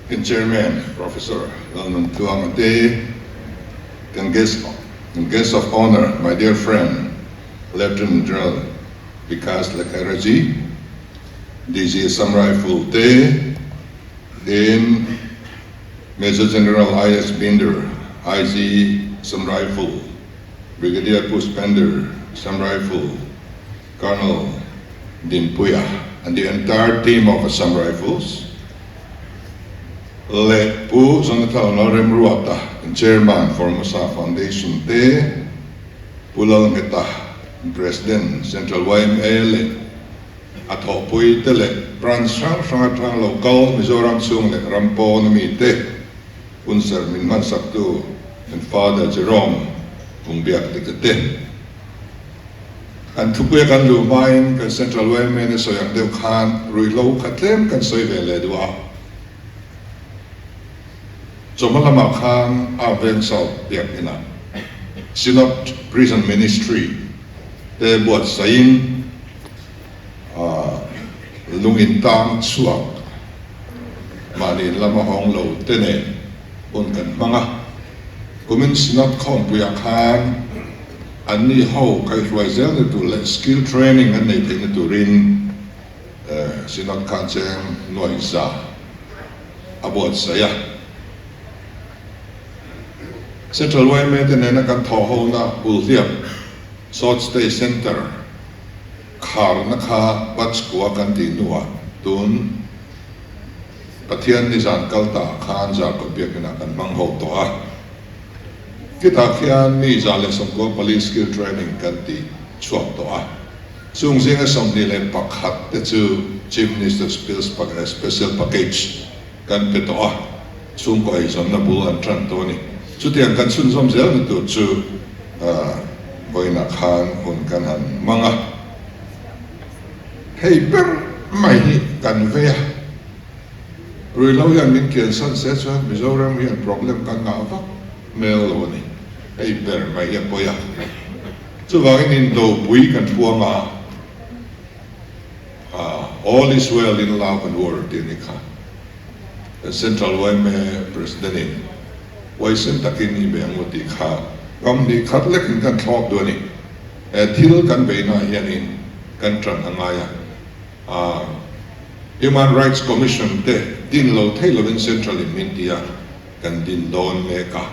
Kan Chairman Professor Lalnuntluanga te, kan guest guest of honour my dear friend Lieutenant General Vikas Lakhaira ji, DG Assam Rifle te, tin Major General IS Binder, IG Assam Rifle, Brigadier Pushpender Assam Rifle, Colonel Dinpuia and the entire team of Assam Rifles leh Pu Jonathan Lalremruata, Chairman Formosa Foundation te, Pu Lalngheta, President Central yma leh a thawhpui te leh branch hrang hrang atang lo kal Mizoram chhung leh ram pawn ami te hunserh min hmansaktu kan Father Jerome Pungbiak te te. Kan thupui a kan luh hmain kan Central yma na sawi ang deuh khan ruihhlo kha tlem kan sawi ve leh duh a. Chawhma lamah khan Arm Veng South biakinah Synod Prison Ministry te buatsaihin lungin tang chhuak mahni in lama hawng lo te nen hun kan hmang a. Kumin Synod khawmpuiah khan Anni ho kaihruai zelna tur leh skill training an nei theihna turin Synod khan cheng nuaihza a buatsaih a. Central yma te nena kan thawh hona Hulhliap Short Stay Centre kharna kha Pachkua kan tih hnuah tun Pathian nizan kal ta khan Zarkawt biakinah kan hmang ho tawh a. Khitah khian mi 194 skill training kan tih chhuak tawh a, chung zinga 21 te chu Chief Minister's Special Package kan pe tawh a, chhungkaw eizawnna bul an tan tawh a ni. Chutiang kan chhunzawm zel ni tur chu vawiinah khan hun kan han hmang a, hei ber mai hi kan vei a. Ruihhlo hian min kiansan se chuan Mizoram hian problem kan ngah vak hmel lo a ni. Hei ber mai hi a pawi a. Chuvangin indopui kan puang a, All is well in love and war tih a ni kha. Kan Central yma President in huaisen takin i be ang u tih kha ram hnih khat lekin kan thlawp duh a ni. He thil kan beihnaah hianin kan ṭan a ngai a. A Human Rights Commission te din lo thei lovin Central in min ti a, kan din dawn mek a.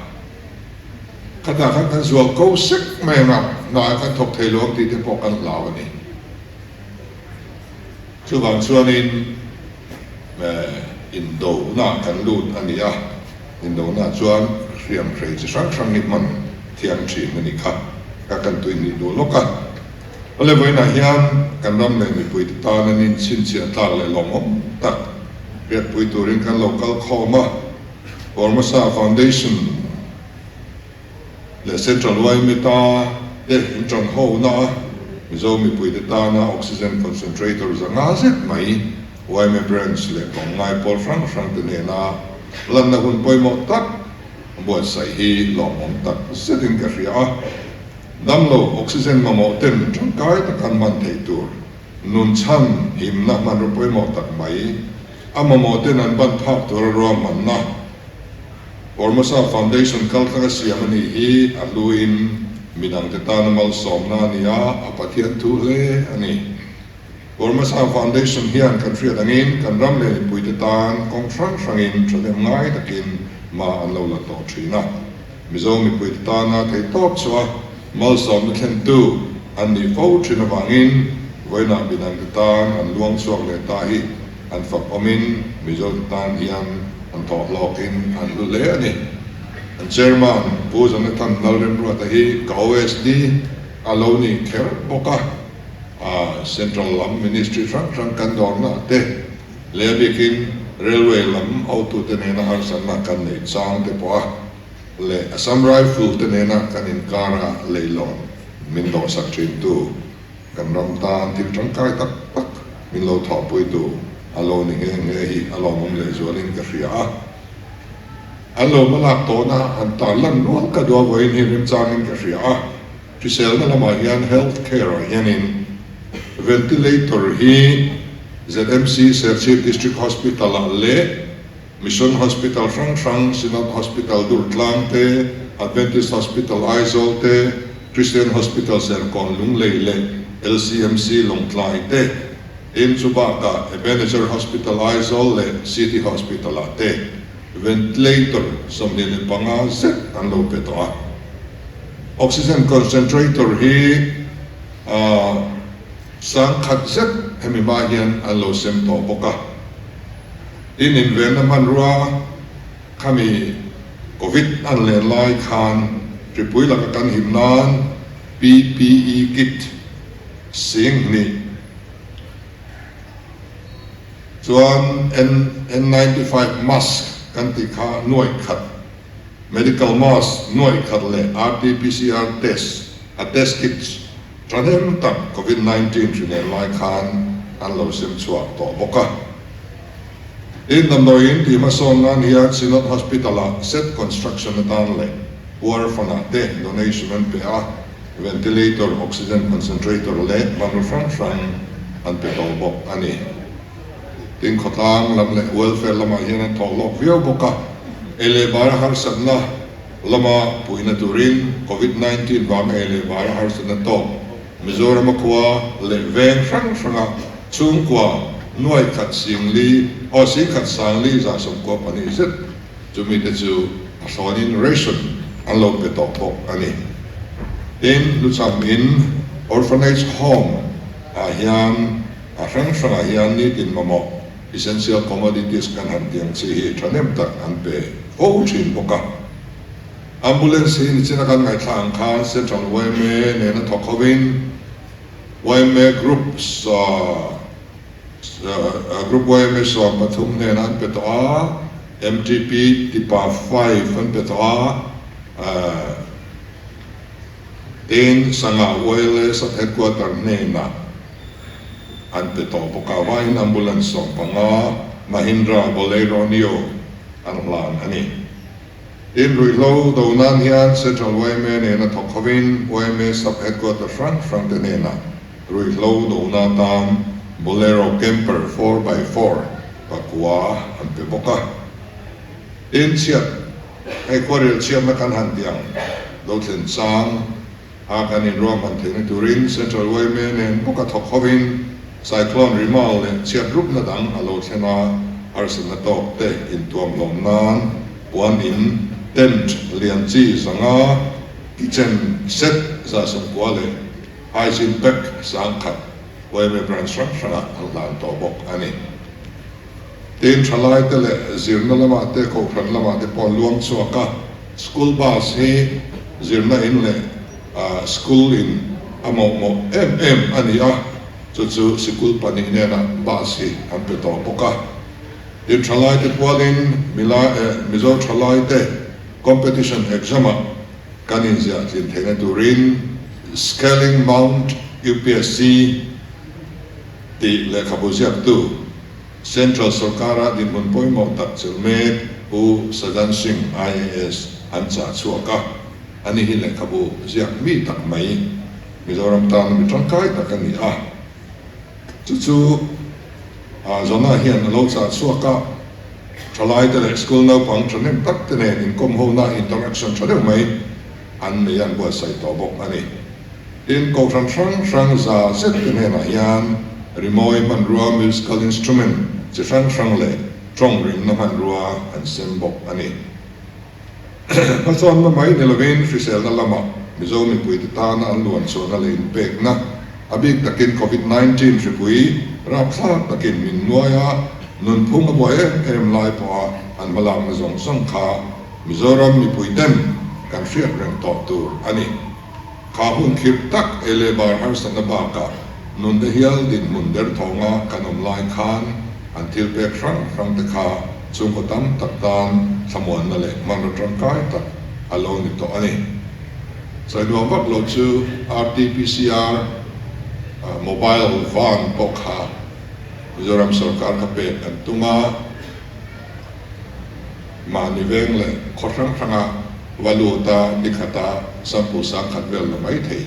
Khatah khan kan zual ko sek mai ang a, hna kan thawk thei lo ang tih te pawh kan hlau a ni. Chuvang chuanin indona kan lut a ni a, indona chuan hriam hrei chi hrang hrang hi hman thiang thin a ni kha, ka kan tuihnih duh lawk a. Awle vawiinah hian kan ram leh mipuite tan an inchhinchhiah tlak leh lawmawm tak riatpui turin kan lo kal khawm a, Formosa Foundation leh Central yma ta te inṭan hona a Mizo mipuite tana Oxygen Concentrator 500 zet mai yma Branch leh Kawngngai pawl hrang hrang te nena lanna hun pawimawh tak buatsaih hi lawmawm tak zetin ka hria a. Damlo oxygen mamawh ten tangkai tak an hman theih tur nun chhan himna hmanraw pawimawh tak mai a mamawh ten an ban phak tura ruahmanna Formosa Foundation kalthlanga siam a nih hi a hluin midangte tana malsawmna a ni a, a Pathian thu hle a ni. Formosa Foundation hian kan hriat angin kan ram leh mipuite tan kawng hrang hrangin thahnem ngai takin hma an lo la tawh thin a. Mizo mipuite tana theihtawp chhuah malsawmna thlentu an nih fo thin avangin vawiinah midangte tan an luang chhuak leh ta hi an fak awmin Mizote tan hian an thawh hlawkin an hlu hle a ni. An Chairman Pu Jonathan Lalremruata hi ka OSD a lo ni kher bawk a. A Central lam Ministry hrang hrang kan dawrna te leh a bikin Railway lam hotute nena harsatna kan neih chang te pawh a leh Assam Rifle te nena kan inkara leilawn min dawhsak thintu kan ram tan thil tangkai tak tak min lo thawhpuitu a lo ni nghe nghe hi a lawmawm lehzualin ka hria a. An lo hmalak tawhna han tarlan nual ka duh a vawiin hi remchangin ka hria a. Hriselna lamah hian Health Care ah hianin Ventilator hi ZMC Serchhip District Hospital ah leh. Mission Hospital hrang hrang, Synod Hospital Durtlang te, Adventist Hospital Aizawl te, Christian Hospital Serkawn Lunglei leh LCMC Lawngtlai te, tin chu bakah Ebenezer Hospital Aizawl leh City Hospital ah te ventilator 25 zet an lo pe tawh a. Oxygen concentrator hi 10,000 zet hemi hma hian an lo sem tawh bawk a. Tin, invenna hmanrua khami Covid an len lai khan hripui laka kan him nan PPE kit 2000 chuan N95 mask kan tih kha 1000, medical mask 1000 leh RT-PCR test a test kits thahnem tak Covid 19 hri nen lai khan an lo sem chhuak tawh bawk a. Tin, damdawiin tih hmasawn nan hian Synod Hospital-ah set construction atan leh puar fanah te donation an pe a, ventilator, oxygen concentrator leh hmanraw hrang hrang an pe tawh bawk a ni. Tin, khawtlang lam leh welfare lamah hian an thawh hlawk viau bawk a, ei leh bara harsatna lama puihna turin Covid 19 vanga ei leh bara harsatna tawk Mizorama khua leh veng hrang hranga chhungkua nuaikhat singli aw singkhat sangli 192 zet chumi te chu a hlawnin ration an lo pe tawh bawk a ni. Tin, Lucham in Orphanage Home ah hian a hrang hrangah hian nitin mamawh essential commodities kan han tih ang chi hi thahnem tak an pe fo thin bawk a. Ambulance hi nichina kan ngaihthla ang khan Central yma nena thawk hovin yma Group Group yma 13 hnenah an pe tawh a, MTP tipa 5 an pe tawh a, tin Sangha YLA Sub Headquarter hnenah an pe tawh bawk a, vaiin Ambulance 15 Mahindra Bolero Neo an hlan a ni. Tin, ruihhlo do nan hian Central yma nena thawk hovin yma Sub Headquarter hrang hrang te hnenah ruihhlo dona atan Bolero Camper 4x4 pakua an pe bawk a. Tin, chhiat hei khuarel chhiatna kan han tih ang lo thlen chang A kan inruahman theihna turin Central yma nen bawka thawk hovin Cyclone Remal leh chhiat rupna dang a lo thlen a, harsatna tawk te intuam hlawm nan puan in tent lian chi 500, kitchen set 190 leh hygiene pack 10,000 yma branch hrang hrangah an hlan tawh bawk a ni. Tin, thalaite leh zirna lamah te, kohhran lamah te pawh an luang chhuak a. School bus hi zirna in leh school in a mawhmawh em em a ni a, chu chu sikul pahnih nena bus hi an pe tawh bawk a. Tin, thalaite pualin Mizo thalaite competition exam-ah kan inziah tlin theihna turin Scaling Mount UPSC tih lehkhabu ziaktu Central sorkara dinhmun pawimawh tak chelh mek Pu Sajjan Singh IAS an chah chhuak a, ani hi lehkhabu ziak mi tak mai, Mizoram tana mi tangkai tak a ni a. Chu chu Zona hian a lo chah chhuak a, thalaite leh school naupang thahnem tak te nen inkawm hona interaction tha deuh mai an nei an buatsaih tawh bawk a ni. Tin, kohhran hrang hrang za zet te hnenah hian rimawi hmanrua, musical instrument, chi hrang hrang leh tawng rinna hmanrua an sem bawk a ni. Hmasawnna mai ni lovin hriselna lamah Mizo mipuite tana an luan chhuahna leh inpekna, a bik takin Covid 19 hripui rapthlak takin min nuai a, nunphung a buai em em lai pawha an hmalakna zawng zawng kha Mizoram mipuiten kan hriat reng tawh tur a ni. Kha hun khirh tak ei leh bar harsatna bakah nunna hial dinhmun derthawnga kan awm lai khan an thil pek hrang hrang te kha chhungkaw tam tak tan thlamuanna leh hmanraw tangkai tak a lo ni tawh a ni. Sawinuam vak lo chu RTPCR mobile van pawh kha Mizoram sorkar kha pek an tum a. Mahni veng leh khaw hrang hranga va lut a, ni khata sample 10,000 vel la mai thei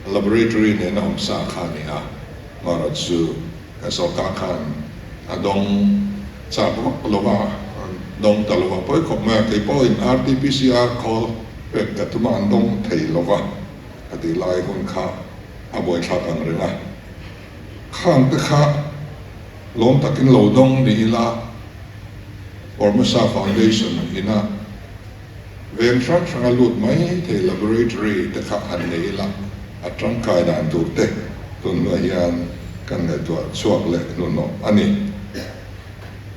laboratory nena awm sa kha a ni a, marawh chu kan sorkar khan a dawng chak vak lo va. An dawng ta lo a, pawi khawp mai a, kei pawhin RTPCR khawl pek ka tum a, an dawng thei lo va, a tih lai hun kha a buaithlak ang reng a. Khang te kha lawm takin lo dawng ni ila, Formosa Foundation ina veng hrang hranga lut mai thei laboratory te kha han nei ila, a tangkai dan tur te tun hnuah hian kan ngaihtuah chhuak leh hnuhnawh a ni.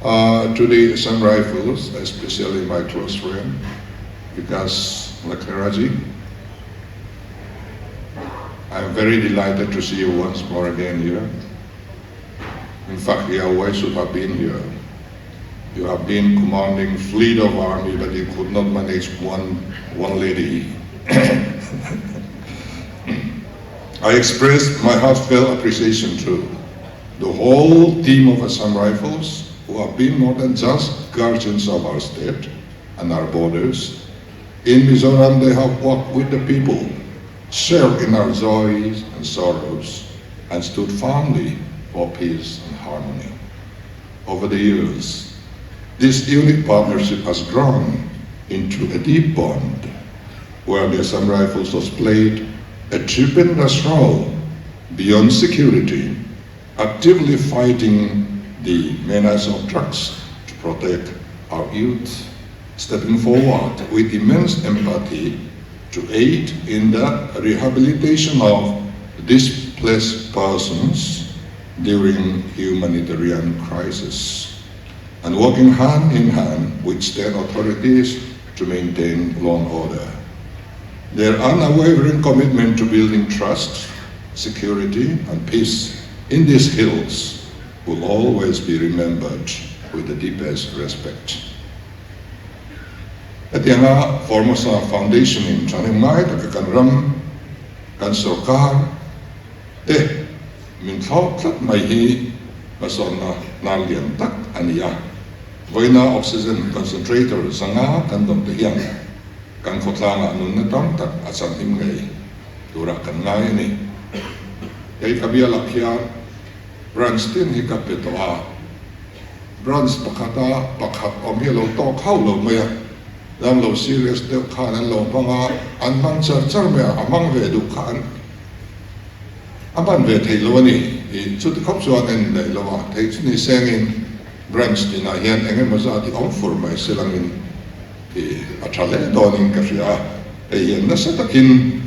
To the Assam Rifles, especially my close friend Vikas Lakheraji, I am very delighted to see you once more again here. In fact, you always should have been here. You have been commanding fleet of army, but you could not manage one, one lady. I express my heartfelt appreciation to the whole team of Assam Rifles who have been more than just guardians of our state and our borders. In Mizoram, they have walked with the people, shared in our joys and sorrows, and stood firmly for peace and harmony. Over the years, this unique partnership has grown into a deep bond where the Assam Rifles has played a tremendous role beyond security, actively fighting the menace of drugs to protect our youth, stepping forward with immense empathy to aid in the rehabilitation of displaced persons during humanitarian crisis, and working hand in hand with state authorities to maintain law and order. Their unwavering commitment to building trust, security, and peace in these hills will always be remembered with the deepest respect. Hetianga Formosa Foundation in thahnem ngai taka kan ram, kan sorkar te min thlawp tlat mai hi hmasawnna hnar lian tak a ni a. Vawiina oxygen concentrator zanga kan dawn te hian kan khawtlangah nunna tam tak a chanhim ngei turah kan ngai a ni. Hei ka bialak hian branch tin hi ka pe tawh a, branch pakhata pakhat awm hi a lo tawk hauh lo mai a, dam lo serious deuh khan an lo hmang a, an hmang char char mai a, a hmang ve duh kha an a hman ve theih lo a ni. I chuti khawp chuan en daih lo a, theih chu ni sengin branch tinah hian eng emaw zat hi awm fur mai se langin I a tha hle dawnin ka hria a, hei hian nasa takin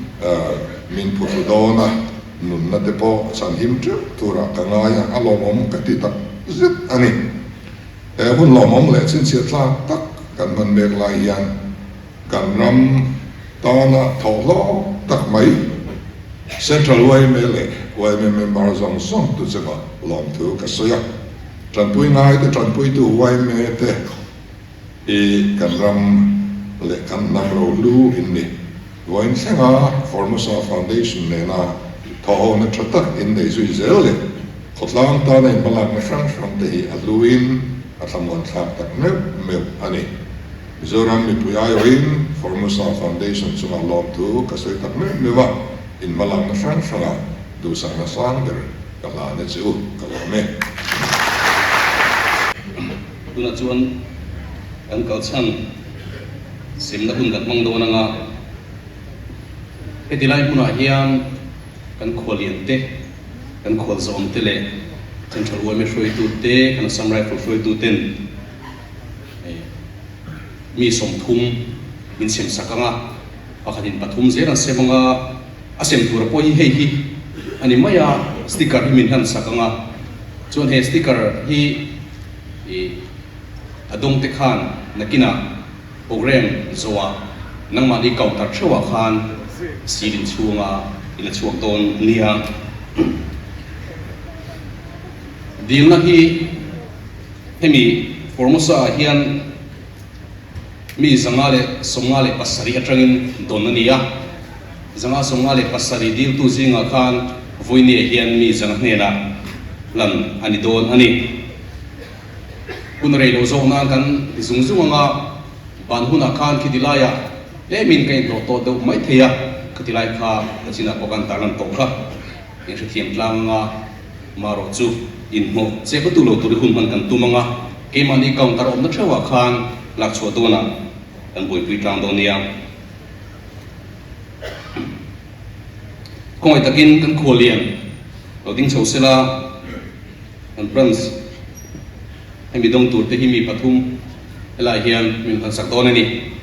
min phuhru dawn a, nunna te pawh chhanhim teuh turah ka ngai a, a lawmawm ka ti tak zet a ni. He hun lawmawm leh chhinchhiah tlak tak kan hman mek lai hian kan ram tana thawh hlawk tak mai Central yma leh yma member zawng zawng tu chungah lawmthu ka sawi a, tanpui ngaite tanpuitu yma te, I kan ram leh kan hnam rohlu in ni. Vawiin thlenga Formosa Foundation nena thawhhona tha tak in nei zui zel leh khawtlang tana in hmalakna hrang hrang te hi a hluin a thlamuan thlak tak meuh meuh a ni. Mizoram mipui aiawhin Formosa Foundation chungah lawmthu ka sawi tak meuh meuh a, in hmalakna hrang hrangah duhsakna sang ber ka hlan e che u, ka lawm e. Tunah chuan kan kalchhan semna hun kan hmang dawn anga heti lai hmunah hian kan khualian te, kan khualzawm te leh Central yma hruaitu te, kan Assam Rifle hruaitu ten mi 30 min sem sak anga pakhatin pathum zel an sem anga a sem tur pawh hi hei hi a ni mai a, sticker hi min hlan sak anga chuan he sticker hi I a dawng te khan nakinah program zawhah nangmahni counter theuhah khan ceiling chhunga i la chhuak dawn nia. Dilna hi hemi Formosa ah hian mi 557 atangin dawn a ni a, 557 diltu zingah khan vawinia hian mi 100 hnenah hlan a ni dawn a ni. Hun rei lo zawk nan kan ti zung zung ang a, ban hunah khan khiti laiah tlemin ka inhlawh tawh deuh mai thei a, khati lai kha ka chinah pawh kan tarlan tawh kha in hrethiam tlang ang a, marawh chu inhmawh che va tu lo tur i hun hman kan tum ang a. Keimahni counter awmna theuhah khan lak chhuah dawnah kan buaipui tlang dawn nia. Khawngaih takin kan khualian lo ding chho sela kan branch hemi dawng tur te hi mi pathum helaiah hian min han sak dawn a ni.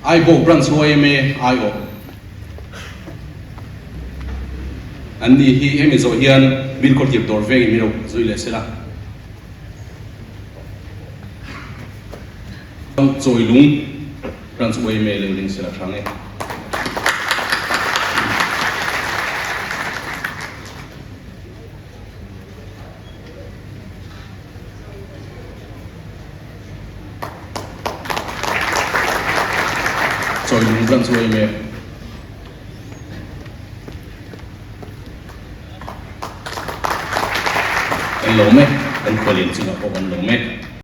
Aibaw branch yma aiawh an ni hi hemi zawh hian Bilkhawthlir dawr vengin min lo zui leh sela. Chawilung Branch yma lo ding sela tha nge. Chawilung Branch yma. Kan lawm e, kan khualian chungah pawh kan lawm e.